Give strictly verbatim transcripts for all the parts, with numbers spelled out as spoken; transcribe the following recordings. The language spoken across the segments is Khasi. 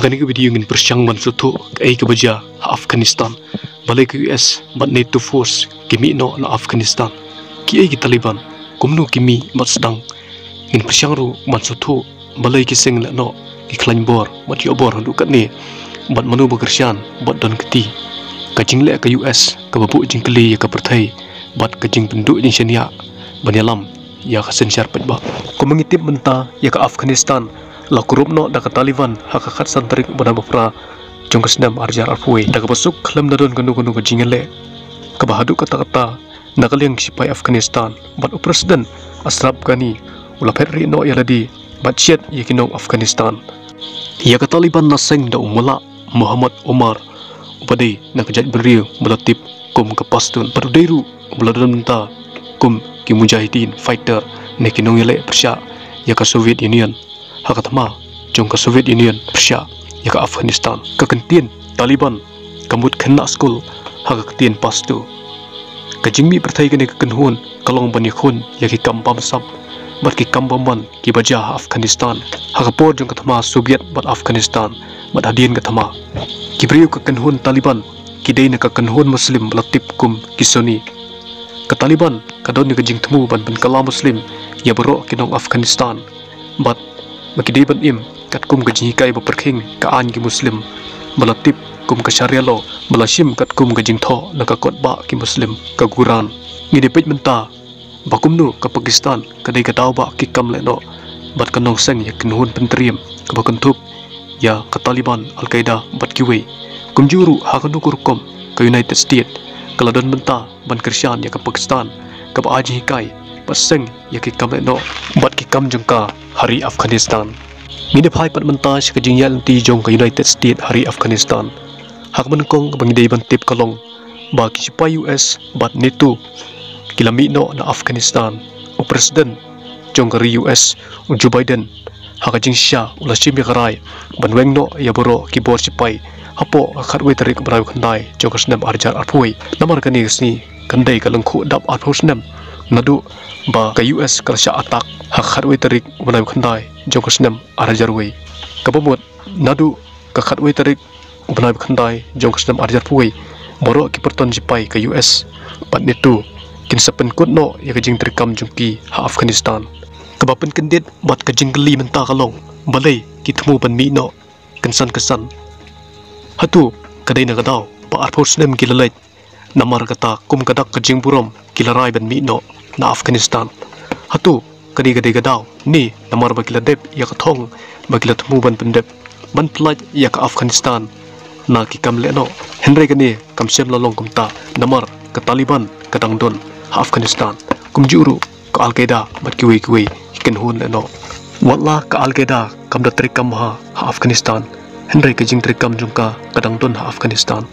Kane ka video ngin pyrshang ban sngewthuh kaei kaba jia ha Afghanistan, balei ka U S bad NATO force ki mih noh na Afghanistan, kiei ki Taliban, kumno ki mih bad sdang. Ngin pyrshang ruh ban sngewthuh balei ki seng lehnoh ki khlaiñ bor bad ïoh bor haduh katne, bad mano ba kyrshan bad don kti. Ka jingleh ka U S kaba buh jingkylli ïa ka pyrthei bad ka jingpynduh jingshaniah ban ïalam ïa ka synshar paidbah. Kumba ngi tip mynta, ïa ka Afghanistan la kurup noh da ka Taliban ha ka khatsan tarik bnai ba phra jong ka snem arhajar arphew wei, da kaba suk khlem da don kano kano ka jingïaleh kaba haduh katta katta na ka liang ki sipai Afghanistan bad u President Ashraf Ghani u la phet rieh noh ïa lade bad shet ïa ki nong Afghanistan. Ïa ka Taliban la seng da u Mullah Muhammad Omar, uba dei na ka jaitbynriew ba la tip kum ka Pashtun, bad u dei ruh uba la don bynta kum ki mujahideen fighter ne ki nongïaleh pyrshah ïa ka Soviet Union ha ka thma jong ka Soviet Union pyrshah ïa ka Afghanistan. Ka kyntien Taliban ka mut khynnah skul ha ka ktien Pashto. Ka jingmih pyrthei kane ka kynhun ka long ban ïakhun ïa ki kam bamsap bad ki kam bymman kiba jia ha Afghanistan ha ka por jong ka thma Soviet bad Afghanistan bad hadien ka thma. Ki briew ka kynhun Taliban ki dei na ka kynhun Muslim ba la tip kum ki Sunni. Ka Taliban ka don ïa ka jingthmu ban pynkylla Muslim ïa baroh ki nong Afghanistan, bad ba ki dei ban im katkum ka jinghikai ba pyrkhing ka aiñ ki Muslim ba la tip kum ka Sharia law, ba la shim katkum ka jingthoh na ka kot bah ki Muslim, ka Quran. Ngin ïa peit mynta ba kumno ka Pakistan ka dei ka daw ba ki kam lehnoh bad ka nongseng ïa ka kynhun pyntriem kaba kynthup ïa ka Taliban, Al-Qaeda bad kiwei. Kumjuh ruh ha kano ka rukom ka United States ka la don bynta ban kyrshan ïa ka Pakistan kaba ai jinghikai bad seng ïa ki kam lehnoh bad ki kam jong ka ha ri Afghanistan. Ngin ïa phai pat mynta sha ka jingïaid lynti jong ka United States ha ri Afghanistan. Ha kaba nyngkong kaba ngi dei ban tip ka long ba ki sipai U S bad NATO ki la mih noh na Afghanistan. U President jong ka ri U S, u Joe Biden, ha ka jingshisha u la shim ïa ka rai ban weng noh ïa baroh ki bor sipai hapoh ka khatwei tarik bnai ba khyndai jong ka snem arhajar arphew wei. Namar kane ka sngi kan dei ka lyngkhuh dap arphew snem naduh ba ka U S ka la shah attack ha ka khatwei tarik bnai ba khyndai jong ka snem arhajar wei. Kaba mut naduh ka khatwei tarik u bnai ba khyndai jong ka snem arhajar arphew wei, baroh ki pyrton sipai ka U S bad NATO kin sa pynkut noh ïa ka jingtreikam jong ki ha Afghanistan. Kaba pynkyndit bad ka jingkylli mynta ka long, balei ki thmu ban mih noh kynsan kynsan? Hato ka dei na ka daw ba arphew snem ki la leit, namar kata kum ka dak ka jingburom ki la rai ban mih noh na Afghanistan? Hato ka dei ka dei ka daw ne namar ba ki la dep ïa ka thong ba ki la thmu ban pyndep ban pyllait ïa ka Afghanistan na ki kam lehnoh? Hynrei kane kam shym la long kumta, namar ka Taliban ka dang don ha Afghanistan, kumjuh ruh ka Al-Qaeda bad kiwei kiwei ki kynhun lehnoh. Watla ka Al-Qaeda kam da treikam ha ha Afghanistan, hynrei ka jingtreikam jong ka ka dang don ha Afghanistan.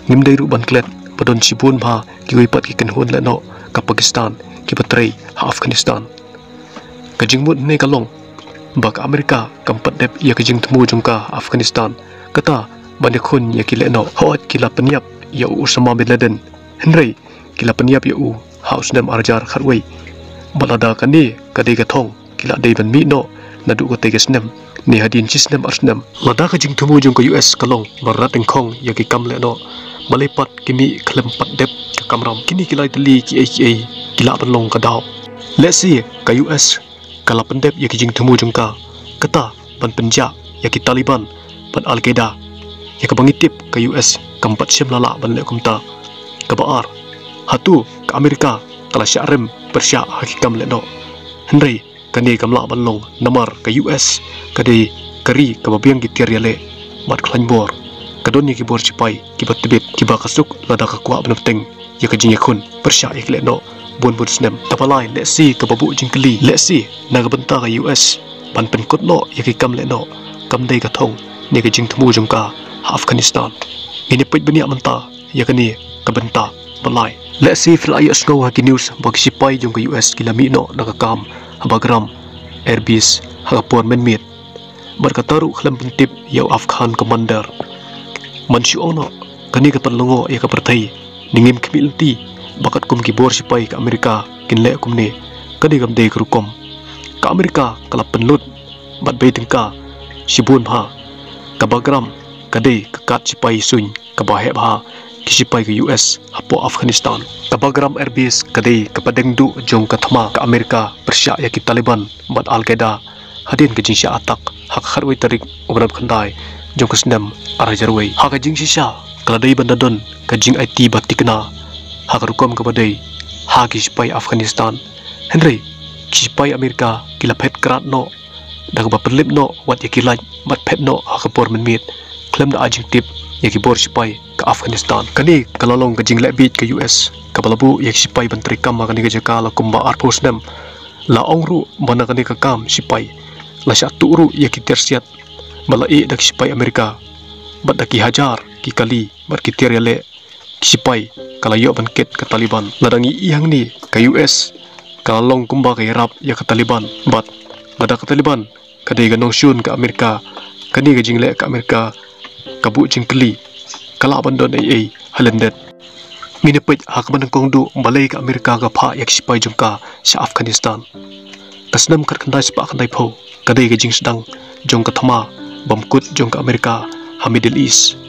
Ngim dei ruh ban klet ba don shibun bha kiwei pat ki kynhun lehnoh ka Pakistan kiba trei ha Afghanistan. Ka jingmut hangne ka long ba ka Amerika kam pat dep ïa ka jingthmu jong ka ha Afghanistan, kata ban ïakhun ïa ki lehnoh. Hooid, ki la pynïap ïa u Osama bin Laden, hynrei ki la pynïap ïa u ha u snem arhajar khatwei. Bad lada kane ka dei ka thong, ki la dei ban mih noh naduh katei ka snem ne hadien shi snem ar snem. Lada ka jingthmu jong ka U S ka long ban rat dyngkhong ïa ki kam lehnoh, balei pat ki mih khlem pat dep ka kamram? Kine ki lai tylli kiei kiei ki lah ban long ka daw. Lehse ka U S ka la pyndep ïa ki jingthmu jong ka, kata ban pynjah ïa ki Taliban bad Al-Qaeda, ïa kaba ngi tip ka U S kam pat shym la lah ban leh kumta. Kaba ar, hato ka Amerika ka la shah rem pyrshah ha ki kam lehnoh? Hynrei kane kam lah ban long namar ka U S ka dei ka ri kaba biang ki tiar ïaleh bad khlaiñ bor. Ka don ïa ki bor sipai kiba tbit, kiba ka suk lada ka kwah ban bteng ïa ka jingïakhun pyrshah ïa ki lehnoh bun bun snem. Kaba lai, lehse kaba buh jingkylli, lehse na ka bynta ka U S ban pynkut noh ïa ki kam lehnoh kam dei ka thong ne ka jingthmu jong ka ha Afghanistan. Ngin ïa peit bniah mynta ïa kane ka bynta ba lai. Lehse phi la ïohsngew ha ki news ba ki sipai jong ka U S ki la mih noh na ka kam ha Bagram Air Base ha ka por mynmiet, bad kata ruh khlem pyntip ïa u Afghan commander. Man shu ong noh, kane ka pynlyngngoh ïa ka pyrthei, ne ngim khmih lynti ba katkum ki bor sipai ka Amerika kin leh kumne. Ka dei kam dei ka rukom. Ka Amerika ka la pynlut bad bei tyngka shibun bha Ka Bagram ka dei ka kad shipai suiñ kaba heh bha ki shipai ka U S hapoh Afghanistan. Ka Bagram Air Base ka dei ka pdeng duh jong ka thma ka Amerika pyrshah ïa ki Taliban bad Al Qaeda hadien ka jingshah attack ha ka khatwei tarik u bnai khyndai jong ka snem ar hajar wei. Ha ka jingshisha ka la dei ban da don ka jingaiti ba tikna ha ka rukom kaba dei ha ki shipai Afghanistan. Hynrei ki shipai Amerika ki la phet krad noh da kaba pynlip noh wat ïa ki light bad phet noh ha ka por mynmiet khlem da ai jingtip ïa ki bor shipai ka Afghanistan. Kane ka la long ka jingleh bieit ka U S kaba la buh ïa ki shipai ban treikam ha kane ka jaka la kumba arphew snem. La ong ruh ba na kane ka kam shipai la shah tuh ruh ïa ki tiar siat ba la ïeh da ki shipai Amerika bad da ki hajar ki kali bad ki tiar ïaleh ki shipai ka la ïoh ban kit ka Taliban. Lada ngi ïohi hangne ka U S ka la long kumba ka ïarap ïa ka Taliban bad lada ka Taliban ka dei ka nongshun ka Amerika, kane ka jingleh ka Amerika ka buh jingkylli ka lah ban don ei ei ha lyndet. Ngin ïa peit ha kaba nyngkong duh balei ka Amerika ka phah ïa ki shipai jong ka sha Afghanistan. Ka snem khatkhyndai spah khyndaiphew ka dei ka jingsdang jong ka thma bym kut jong ka Amerika ha Middle East.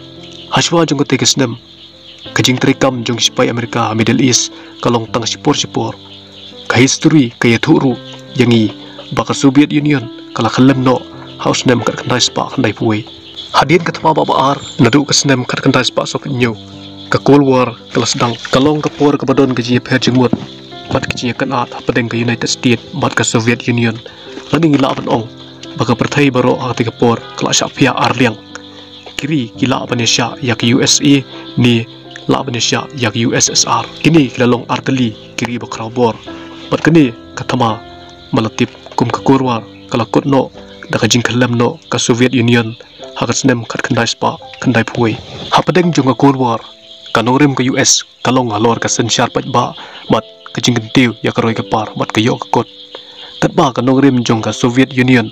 Hashwa jong katei ka snem ka jingtreikam jong ki shipai Amerika ha Middle East ka long tang shipor shipor. Ka history ka ïathuh ruh ïa ngi ba ka Soviet Union ka la khyllem noh ha u snem khatkhyndai spah khyndaiphew wei. Hadien ka thma ba ar naduh ka snem khatkhyndai spah sawphew hynñiew ka Cold War ka la sdang. Ka long ka por kaba don ka jingïapher jingmut bad ka jingïakynad hapdeng ka United States bad ka Soviet Union. Lane ngi lah ban ong ba ka pyrthei baroh ha katei ka por ka la shah phiah ar liang. Ki ri ki lah ban ïashah ïa ka U S A ne lah ban ïashah ïa ka U S S R. Kine ki la long artylli ki ri ba khraw bor. Bad kane ka thma ba la tip kum ka Cold War ka la kut noh da ka jingkhyllem noh ka Soviet Union ha ka snem khatkhyndai spah khyndaiphew wei. Hapdeng jong ka Cold War ka nongrim ka U S ka long halor ka synshar paidbah bad ka jingkyntiew ïa ka roi ka par bad ka ïoh ka kut. Katba ka nongrim jong ka Soviet Union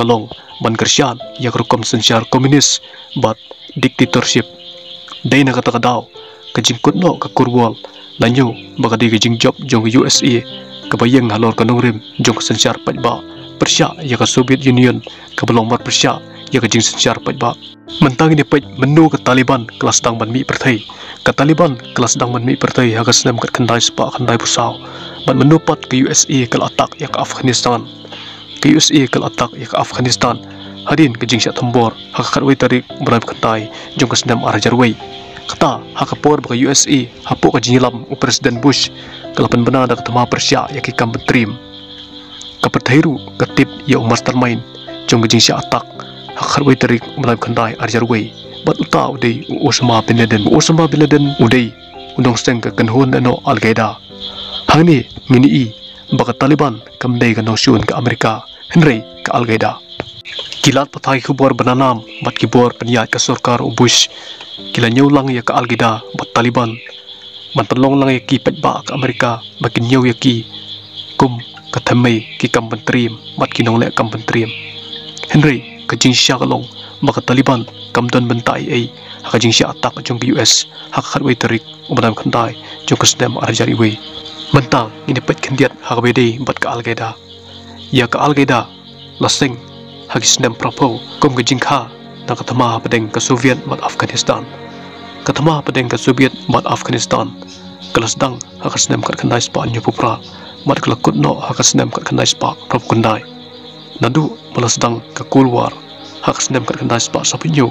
ka long ban kyrshan ïa ka rukom synshar komunis bad dictatorship. Dei na kata ka daw ka jingkut noh ka Cold War la ñiew ba ka dei ka jingjop jong ka U S A kaba ïeng halor ka nongrim jong ka synshar paidbah pyrshah ïa ka Soviet Union kaba long marpyrshah ïa ka jingsynshar paidbah. Mynta ngin ïa peit mynno ka Taliban ka la sdang ban mih pyrthei. Ka Taliban ka la sdang ban mih pyrthei ha ka snem khatkhyndai spah khyndaiphew saw. Bad mynno pat ka U S A ka la attack ïa ka Afghanistan. Ka U S A ka la attack ïa ka Afghanistan hadien ka jingshah thombor ha ka khatwei tarik u bnai ba khyndai jong ka snem ar hajar wei. Kata ha ka por ba ka U S A hapoh ka jingïalam u President Bush ka la pynbna da ka thma pyrshah ïa ki kam pyntriem. Ka pyrthei ruh ka tip ïa u mastermind jong ka jingshah attack ha ka khatwei tarik u bnai ba khyndai ar hajar wei. Bad uta u dei u Osama bin Laden. U Osama bin Laden u dei u nongseng ka kynhun lehnoh Al Qaeda. Hangne ngin ïohi ba ka Taliban kam dei ka nongshun ka Amerika hynrei ka Al Qaeda. Ki lad pathai khubor ba na nam bad ki bor pynïaid ka sorkar u Bush ki la ñiew lang ïa ka Al Qaeda bad Taliban ban pynlong lang ïa ki paidbah ka Amerika ba kin ñiew ïa ki kum ka thymmei ki kam pyntriem bad ki nongleh kam pyntriem. Hynrei ka jingshisha ka long ba ka Taliban kam don bynta ei ei ha ka jingshah attack jong ka U S ha ka khatwei tarik u bnai ba khyndai jong ka snem ar hajar wei. Mynta ngin ïa peit khyndiat ha kaba ïadei bad ka Al Qaeda. Ïa ka Al Qaeda la seng ha ki snem phra phew kum ka jingkha na ka thma hapdeng ka Soviet bad Afghanistan. Ka thma hapdeng ka Soviet bad Afghanistan ka la sdang ha ka snem khatkhyndai spah hynñiewphew phra bad ka la kut noh ha ka snem khatkhyndai spah phra phew khyndai. Naduh ba la sdang ka Cold War ha ka snem khatkhyndai spah sawphew hynñiew,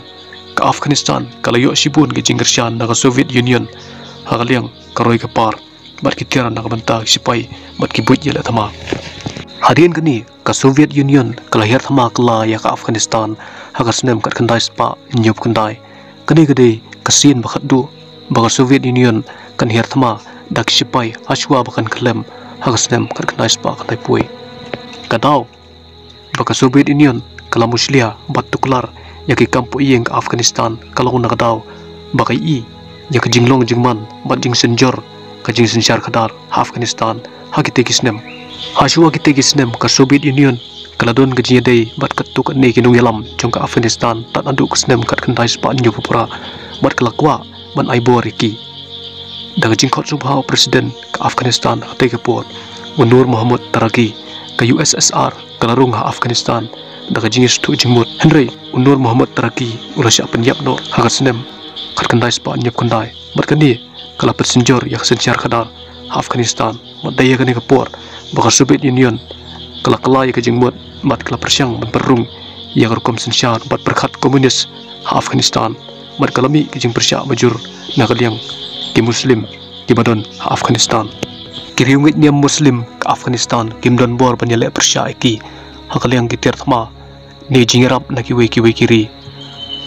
ka Afghanistan ka la ïoh shibun ka jingkyrshan na ka Soviet Union ha ka liang ka roi ka par bad ki tiar na ka bynta ki sipai bad ki buit ïaleh thma. Hadien kane ka Soviet Union ka la hiar thma kylla ïa ka Afghanistan ha ka snem khatkhyndai spah hynñiewphew khyndai. Kane ka dei ka sien ba khatduh ba ka Soviet Union kan hiar thma da ki sipai hashwa ba kan khyllem ha ka snem khatkhyndai spah khyndaiphew wei. Ka daw ba ka Soviet Union ka la mushlia bad tuklar ïa ki kam poi ïing ka Afghanistan ka long na ka daw ba ka ïohi ïa ka jinglong jingman bad jingsynjor ka jingsynshar khadar ha Afghanistan ha kitei ki snem. Hashwa kitei ki snem ka Soviet Union ka la don ka jingïadei bad katto katne ki nongïalam jong ka Afghanistan tad naduh ka snem khatkhyndai spah hynñiewphew phra bad ka la kwah ban ai bor ïa ki. Da ka jingkhot sngewbha u President ka Afghanistan ha katei ka por u Nur Mohammad Taraki, ka U S S R ka la rung ha Afghanistan da ka jingïasngewthuh jingmut. Hynrei u Nur Muhammad Taraki u la shah pynïap noh ha ka snem khatkhyndai spah hynñiewphew khyndai. Bad kane ka la pynsynjor ïa ka synshar khadar ha Afghanistan. Bad dei ïa kane ka por ba ka Soviet Union ka la kylla ïa ka jingmut bad ka la pyrshang ban pynrung ïa ka rukom synshar bad pyrkhat komunis ha Afghanistan. Bad ka la mih ka jingpyrshah majur na ka liang ki Muslim kiba don ha Afghanistan. Ki riewngeit niam Muslim ka Afghanistan kim don bor ban ïaleh pyrshah ïa ki ha ka liang ki tiar thma ne jingïarap na kiwei kiwei ki ri.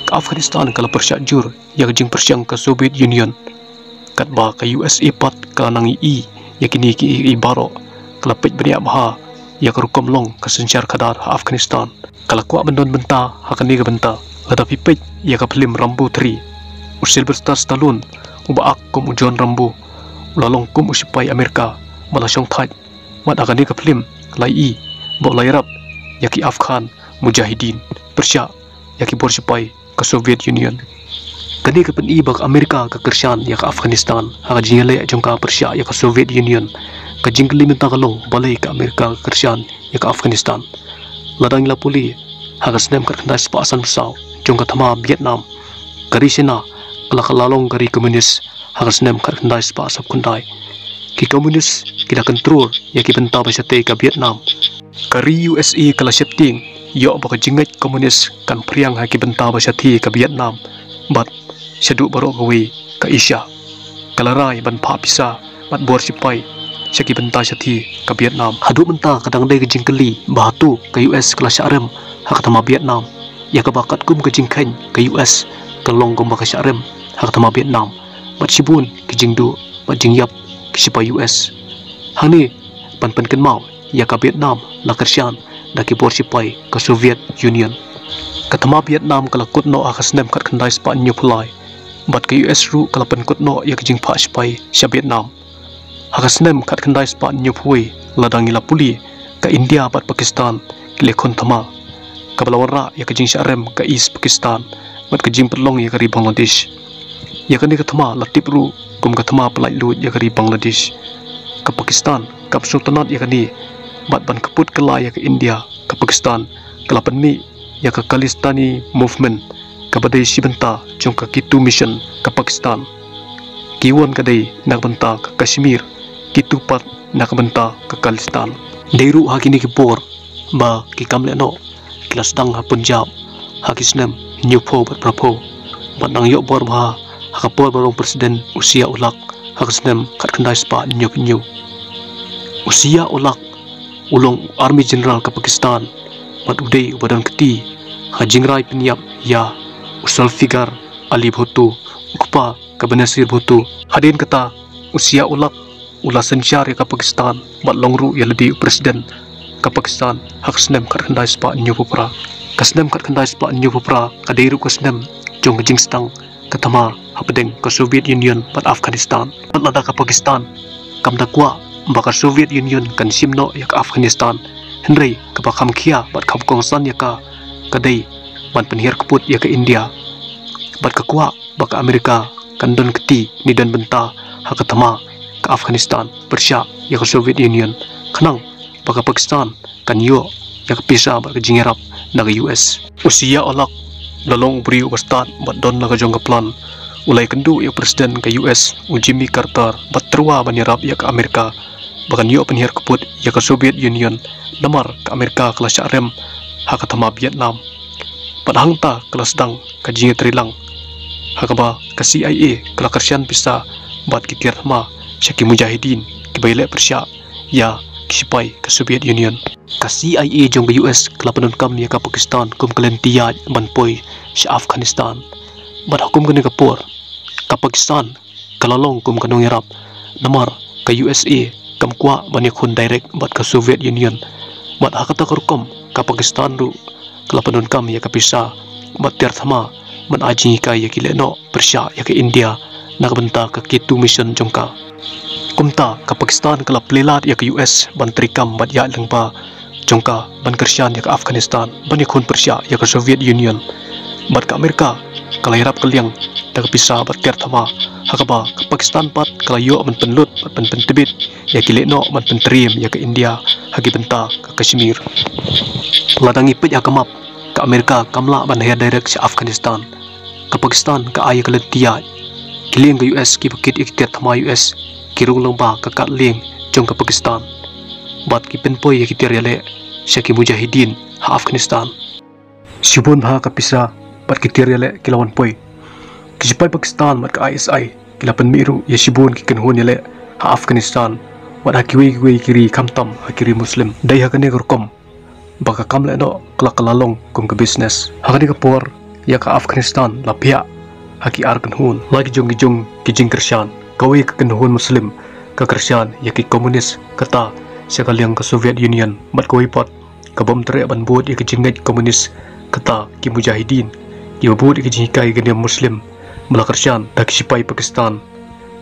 Ka Afghanistan ka la pyrshah jur ïa ka jingpyrshang ka Soviet Union, katba ka U S A pat ka la nang ïohi ïa kine kiei kiei baroh. Ka la peit bniah bha ïa ka rukom long ka synshar khadar ha Afghanistan. Ka la kwah ban don bynta ha kane ka bynta. Lada phi peit ïa ka phlim Rambo three, u Sylvester Stallone uba ak kum u John Rambo u la long kum u sipai Amerika ba la shongthait. Bad ha kane ka phlim la ïohi ba u la ïarap ïa ki Afghan Mujahideen pyrshah ïa ki bor sipai ka Soviet Union. Kane ka pyni ba ka Amerika ka kyrshan ïa ka Afghanistan ha ka jingïaleh jong ka pyrshah ïa ka Soviet Union. Ka jingkylli mynta ka long, balei ka Amerika ka kyrshan ïa ka Afghanistan? Lada ngi la pule ha ka snem khatkhyndai spah sanphew saw jong ka thma Vietnam, ka ri China ka la kylla long ka ri komunis ha ka snem khatkhyndai spah sawphew khyndai. Ki komunis ki la kontrol ïa ki bynta ba shatei ka Vietnam. Ka ri U S A ka la sheptieng ïoh ba ka jingngeit komunis kan phriang ha ki bynta ba shathie ka Vietnam bad shaduh baroh kawei ka Asia. Ka la rai ban phah pisa bad bor sipai sha ki bynta shathie ka Vietnam. Haduh mynta ka dang dei ka jingkylli ba hato ka U S ka la shah rem ha ka thma Vietnam, ïa kaba katkum ka jingkheiñ ka U S ka long kumba ka shah rem ha ka thma Vietnam bad shibun ki jingduh bad jingïap ki sipai U S. Hangne ban pynkynmaw ïa ka Vietnam la kyrshan da ki bor sipai ka Soviet Union. Ka thma Vietnam ka la kut noh ha ka snem khatkhyndai spah hynñiewphew lai bad ka U S ruh ka la pynkut noh ïa ka jingphah sipai sha Vietnam. Ha ka snem khatkhyndai spah hynñiewphew wei, lada ngi la pule, ka India bad Pakistan ki la khun thma, kaba la wanrah ïa ka jingshah rem ka East Pakistan bad ka jingpynlong ïa ka ri Bangladesh. Ïa kane ka thma la tip ruh kum ka thma pyllait luid ïa ka ri Bangladesh. Ka Pakistan kam sngewtynnat ïa kane bad ban kput kylla ïa ka India, ka Pakistan ka la pynmih ïa ka Khalistani Movement, kaba dei shi bynta jong ka Kitu Mission ka Pakistan. Ki won ka dei na ka bynta ka Kashmir, Kitu pat na ka bynta ka Khalistan. Dei ruh ha kine ki por ba ki kam lehnoh ki la sdang ha Punjab ha ki snem hynñiewphew bad phraphew bad nang ïoh bor bha ha ka por ba long president u Zia ul Haq ha ka snem khatkhyndai spah hynñiewphew hynñiew. U Zia ul Haq u long u Army General ka Pakistan bad u dei uba don kti ha ka jingrai pynïap ïa u Zulfikar Ali Bhutto, u kpa ka Benazir Bhutto. Hadien kata u Zia ul Haq u la synshar ïa ka Pakistan bad long ruh ïa lade u president ka Pakistan ha ka snem khatkhyndai spah hynñiewphew phra. Ka snem khatkhyndai spah hynñiewphew phra ka dei ruh ka snem jong ka jingsdang ka thma hapdeng ka Soviet Union bad Afghanistan. Bad lada ka Pakistan kam da kwah ba ka Soviet Union kan shim noh ïa ka Afghanistan, hynrei kaba kham khia bad kham kongsan ïa ka ka dei ban pynhiar kput ïa ka India. Bad ka kwah ba ka Amerika kan don kti ne don bynta ha ka thma ka Afghanistan pyrshah ïa ka Soviet Union, khnang ba ka Pakistan kan ïoh ïa ka pisa bad ka jingïarap na ka U S. U Zia ul Haq u la long u briew uba stad bad don la ka jong ka plan. U la ïakynduh ïa u president ka U S u Jimmy Carter bad tyrwa ban ïarap ïa ka Amerika ba kan ïoh pynhiar kput ïa ka Soviet Union, namar ka Amerika ka la shah rem ha ka thma Vietnam. Bad hangta ka la sdang ka jingïatreilang ha kaba ka C I A ka la kyrshan pisa bad ki tiar thma sha ki mujahideen kiba ïaleh pyrshah ïa ki sipai ka Soviet Union. Ka C I A jong ka U S ka la pyndonkam ïa ka Pakistan kum ka lynti ïaid ban poi sha Afghanistan. Bad ha kum kane ka por ka Pakistan ka la long kum ka nongïarap, namar ka U S A kam kwah ban ïakhun direct bad ka Soviet Union. Bad ha kata ka rukom ka Pakistan ruh ka la pyndonkam ïa ka pisa bad tiar thma ban ai jinghikai ïa ki lehnoh pyrshah ïa ka India na ka bynta ka Kitu Mission jong ka. Kumta ka Pakistan ka la plie lad ïa ka U S ban treikam bad ïaid lyngba jong ka ban kyrshan ïa ka Afghanistan ban ïakhun pyrshah ïa ka Soviet Union. Bad ka Amerika ka la ïarap kylliang da ka pisa bad tiar thma ha kaba ka Pakistan pat ka la ïoh ban pynlut bad ban pyntbit ïa ki lehnoh ban pyntriem ïa ka India ha ki bynta ka Kashmir. Lada ngi peit ha ka map, ka Amerika kam lah ban her direct sha Afghanistan. Ka Pakistan ka ai ïa ka lynti ïaid. Ki lieng ka U S kiba kit ïa ki tiar thma U S ki rung lyngba ka kad lieng jong ka Pakistan, bad ki pynpoi ïa ki tiar ïaleh sha ki mujahideen ha Afghanistan. Shibun bha ka pisa bad ki tiar ïaleh ki la wan poi. Ki sipai Pakistan bad ka I S I ki la pynmih ruh ïa shibun ki kynhun ïaleh ha Afghanistan bad ha kiwei kiwei ki ri, khamtam ha ki ri Muslim. Dei ha kane ka rukom ba ka kam lehnoh ka la kylla long kum ka business. Ha kane ka por ïa ka Afghanistan la phiah ha ki ar kynhun, la ki jong ki jong ki jingkyrshan. Kawei ka kynhun Muslim ka kyrshan ïa ki komunis, kata sha ka liang ka Soviet Union, bad kawei pat ka bym treh ban bud ïa ki jingngeit komunis, kata ki mujahideen, kiba bud ïa ki jinghikai ka niam Muslim, ba la kyrshan da ki sipai Pakistan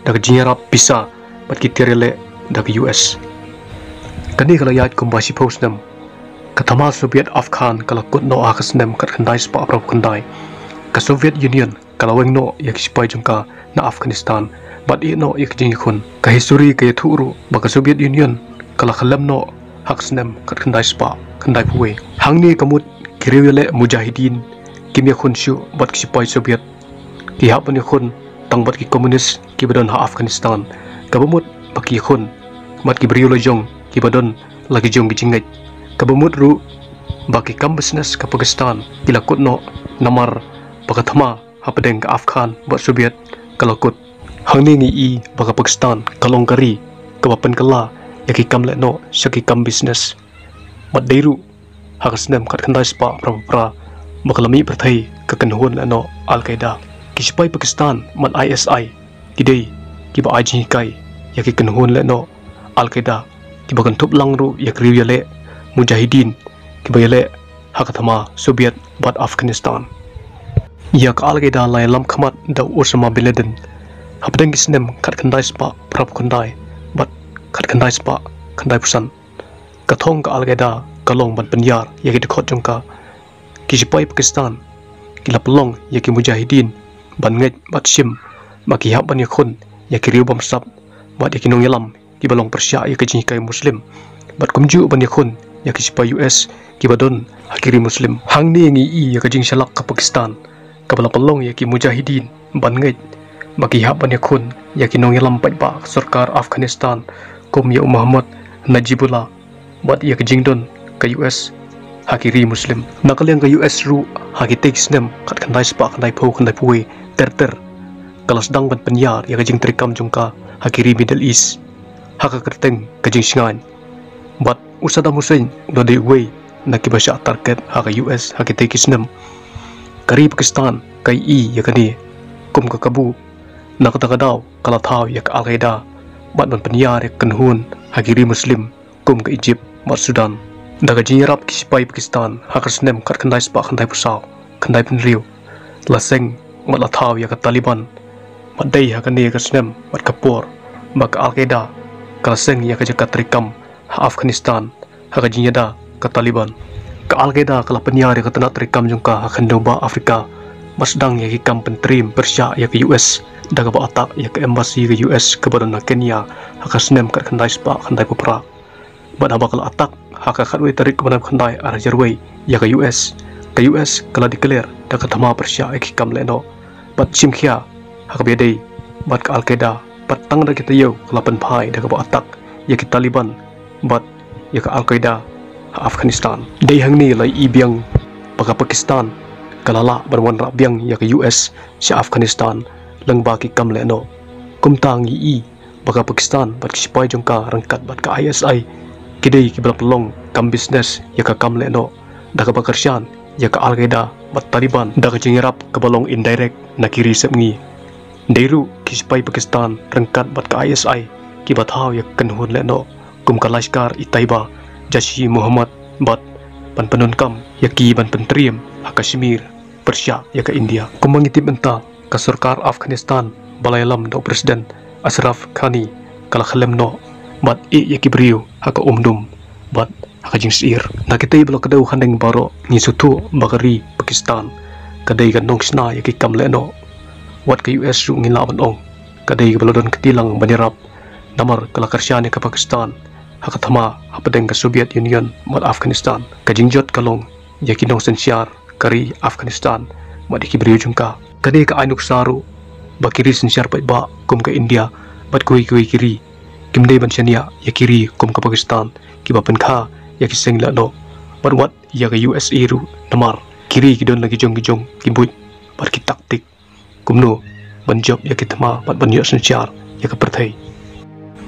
da ka jingïarap pisa bad ki tiar ïaleh da ka U S. Kane ka la ïaid kumba shiphew snem. Ka thma Soviet Afghan ka la kut noh ha ka snem khatkhyndai spah phra phew khyndai. Ka Soviet Union ka la weng noh ïa ki sipai jong ka na Afghanistan bad ïeh noh ïa ki jingïakhun. Ka histori ka ïathuh ruh ba ka Soviet Union ka la khyllem noh ha ka snem khatkhyndai spah khyndai phew wei. Hangne ka mut ki riew ïaleh mujahideen kim ïakhun shuh bad ki sipai Soviet. Ki hap ban ïakhun tang bad ki komunis kiba don ha Afghanistan, kaba mut ba ki ïakhun bad ki briew lajong kiba don la ki jong ki jingngeit. Kaba mut ruh ba ki kam business ka Pakistan ki la kut noh, namar ba ka thma hapdeng ka Afghan bad Soviet ka la kut. Hangne ngi i ba ka Pakistan ka long ka ri kaba pynkylla ïa ki kam lehnoh sha ki kam business. Bad dei ruh ha ka snem khatkhyndai spah phra phew phra ba ka la mih pyrthei ka kynhun lehnoh Al Qaeda. Ki sipai Pakistan bad I S I ki dei kiba ai jinghikai ïa ki kynhun lehnoh Al Qaeda, kiba kynthup lang ruh ïa ki riew ïaleh mujahideen kiba ïaleh ha ka thma Soviet bad Afghanistan. Ïa ka Al Qaeda la ïalam khmat da u Osama bin Laden hapdeng ki snem khatkhyndai spah phra phew khyndai bad khatkhyndai spah khyndai phew san. Ka thong ka Al Qaeda ka long ban pynïar ïa ki dkhot jong ka. Ki sipai Pakistan ki la pynlong ïa ki mujahideen ban ngeit bad shim ba ki hap ban ïakhun ïa ki riew bamsap bad ïa ki nongïalam kiba long pyrshah ïa ka jinghikai Muslim, bad kumjuh ban ïakhun ïa ki sipai U S kiba don ha ki ri Muslim. Hangne ngi i ïa ka jingshlak ka Pakistan kaba la pynlong ïa ki mujahideen ban ngeit ba ki hap ban ïakhun ïa ki nongïalam paidbah ka sorkar Afghanistan, kum ïa u Muhammad Najibullah, bad ïa ka jingdon ka U S ha ki ri Muslim. Na ka liang ka U S ruh, ha kitei ki snem khatkhyndai spah khyndai phew khyndai phew wei ter ter, ka la sdang ban pynïar ïa ka jingtrei kam jong ka ha ki ri Middle East ha ka kyrteng ka jingshngaiñ. Bad u Saddam Hussein u la dei uwei na kiba shah target ha ka U S ha kitei ki snem. Ka ri Pakistan ka i ïa kane kum ka kabu. Na kata ka daw ka la thaw ïa ka Al Qaeda bad ban pynïar ïa ka kynhun ha ki ri Muslim, kum ka Egypt bad Sudan. Da ka jingïarap ki sipai Pakistan ha ka snem khatkhyndai spah khyndai phew saw, khyndai phew hynriew, la seng bad la thaw ïa ka Taliban. Bad dei ha kane ka snem bad ka por ba ka Al Qaeda ka la seng ïa ka jaka trei kam ha Afghanistan ha ka jingïada ka Taliban. Ka Al Qaeda ka la pynïar ïa ka tnat trei kam jong ka ha khyndew bah Afrika, bad sdang ïa ki kam pyntriem pyrshah ïa ka U S da kaba attack ïa ka embassy ka U S kaba don ha Kenya ha ka snem khatkhyndai spah khyndai phew phra. Bad haba ka la attack ha ka khatwei tarik ka bnai khyndai ar hajar wei ïa ka U S, ka U S ka la declare da ka thma pyrshah ïa ki kam lehnoh bad shim khia ha kaba ïadei bad ka Al Qaeda. Bad tang da ki taïew ka la pynphai da kaba attack ïa ki Taliban bad ïa ka Al Qaeda ha Afghanistan. Dei hangne la i biang ba ka Pakistan ka la lah ban wanrah biang ïa ka U S sha Afghanistan lyngba ki kam lehnoh. Kumta ngi i ba ka Pakistan bad ki sipai jong ka ryngkat bad ka I S I ki dei kiba la pynlong kam business ïa ka kam lehnoh da kaba kyrshan ïa ka Al Qaeda bad Taliban da ka jingïarap kaba long indirect na ki ri sepngi. Dei ruh ki sipai Pakistan ryngkat bad ka I S I kiba thaw ïa ka kynhun lehnoh kum ka Lashkar-e-Taiba, Jaish-e-Mohammed, bad ban pyndonkam ïa ki ban pyntriem ha Kashmir pyrshah ïa ka India. Kumba ngi tip mynta, ka sorkar Afghanistan ba la ïalam da u President Ashraf Ghani ka la khyllem noh bad ïeh ïa ki briew ha ka umdum bad ha ka jingsyier. Na kitei ba la kdew haneng baroh ngi sngewthuh ba ka ri Pakistan ka dei ka nongshna ïa ki kam lehnoh. Wat ka U S ruh ngi lah ban ong ka dei kaba la don kti lang ban ïarap, namar ka la kyrshan ïa ka Pakistan ha ka thma hapdeng ka Soviet Union bad Afghanistan. Ka jingjot ka long ïa ki nongsynshar ka ri Afghanistan bad ïa ki briew jong ka. Kane ka ai nuksa ruh ba ki ri synshar paidbah kum ka India bad kiwei kiwei ki ri kim dei ban shaniah ïa ki ri kum ka Pakistan kiba pynkha ïa ki seng lehnoh bad wat ïa ka U S A ruh, namar ki ri ki don la ki jong ki jong ki buit bad ki taktik kumno ban jop ïa ki thma bad ban ïoh synshar ïa ka pyrthei.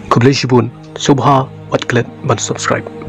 Khublei shibun, sngewbha wat klet ban subscribe.